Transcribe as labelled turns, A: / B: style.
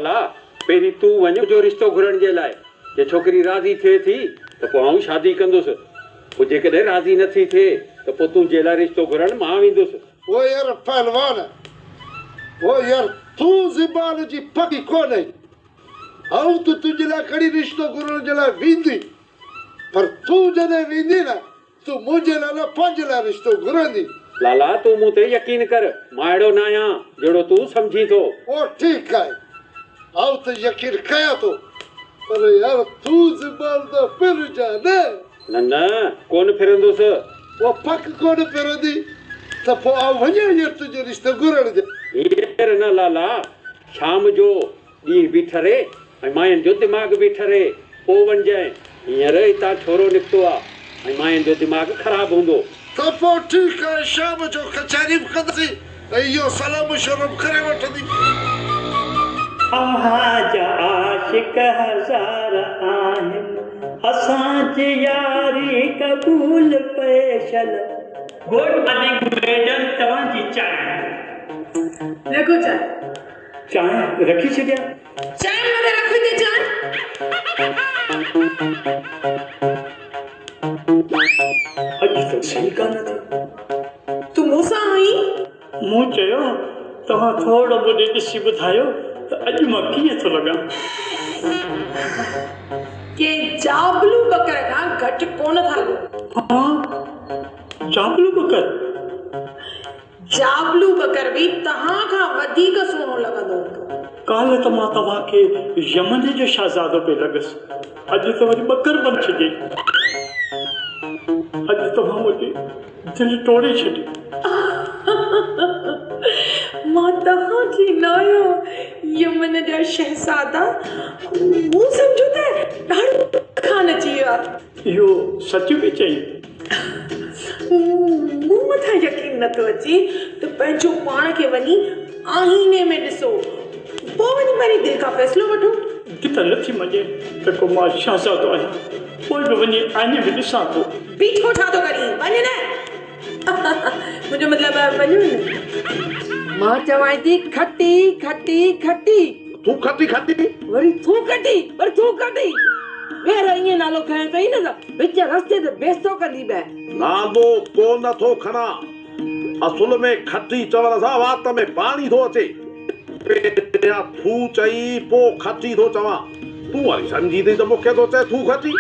A: لالا، پهرين تون وڃ جو رشتو گهرڻ جي لاء. جي ڇوڪري راضي ٿئي ٿي ته پوء آئون شادي ڪندس. پوء جيڪڏهن راضي نه ٿي ٿئي ته پوء تنهنجي لاء رشتو گهرڻ مان ويندس.
B: او يار پهلوان، او يار تون زبان جي پڪي ڪونهين. آئون ته تنهنجي لاء کڻي رشتو گهرڻ جي لاء ويندي، پر تون جڏهن ويندين نه تون منهنجي لاء نه پنهنجي لاء رشتو گهرندين.
A: لالا تون مون تي يقين ڪر، مان اهڙو ناهيان جهڙو تون سمجهين ٿو.
B: او ٺيڪ آهي، آئون ته يقين ڪيان ٿو، پر يار تون زبان تان ڦرجان نه.
A: نه نه، ڪونه ڦرندس.
B: او پڪ ڪونه ڦرندين ته پوء آئون وڃان هينئر تنهنجو رشتو گهرڻ جي.
A: هينئر نه لالا، شام جو ڏينهن به ٺري ۽ ماين جو دماغ به ٺري، پوء وڃجانء. هينئر هتان ڇورو نڪتو آ ۽ ماين جو دماغ خراب هوندو.
B: ته پوء ٺيڪ آهي، شام جو ڪچهري به ڪنداسين ۽ اهو صلاح مشورو به ڪري وٺندين.
C: اوهان جا عاشق هزار آهن، اسان جي ياري قبول پئي شل. گڊ مارننگ ميڊم توهان جي چانهه.
D: رکو چانهه.
C: چانهه رکي ڇڏيان؟
D: چانهه مٿي رک هتي چانهه.
C: اڄ ته صحيح ڪانه ٿي.
D: تون مون سان آهين؟
C: مون چيو، توهان ٿورڙو مون ڏي ڏسي ٻڌايو ته اڄ مان ڪيئن ٿو لڳان؟
D: ڪنهن جابلو ٻڪر کان گهٽ ڪونه ٿا لڳو.
C: ها، جابلو ٻڪر؟
D: جابلو ٻڪر به توهان کان وڌيڪ سهڻو لڳندو هوندو.
C: ڪالهه ته مان توهان کي يمن جو شهزادو پئي لڳس، اڄ ته وري ٻڪر بڻجي ڇڏيئي. اڄ توهان منهنجي دل ٽوڙي ڇڏي.
D: مان توهان کي ناهيان يمن جا شهزادا، مون سمجهيو ته ڏاڙهون خان اچي ويو آهي.
C: اهو سچ به چئين؟
D: مون مٿان يقين نٿو اچي ته پنهنجو پاڻ کي وڃي آئيني ۾ ڏسو، پوء وڃي پنهنجي دل کان فيصلو وٺو.
C: دل ته نٿي مڃي ته ڪو مان شهزادو آهيان، پوء به وڃي آئيني ۾ ڏسان ٿو.
D: بيٺو ڇا ٿو ڪرين، وڃ نه. منهنجو مطلب وڃو نه.
E: مان چوانء ٿي کٽي کٽي کٽي.
F: تون کٽي کٽي.
E: وري تون کٽي وري تون کٽي. ٻيهر ائين نالو کنيو اٿئي نه ته وچ رستي تي بيستو ڪندي ٻه.
F: نالو ڪو نه ٿو کڻان. اصل ۾ کٽي چوڻ سان وات ۾ پاڻي ٿو اچي. پهريان ٿو چئي پوء کٽي ٿو چوان. تون وري سمجهين ٿي ته مون کي ٿو چئي ٿو کٽي.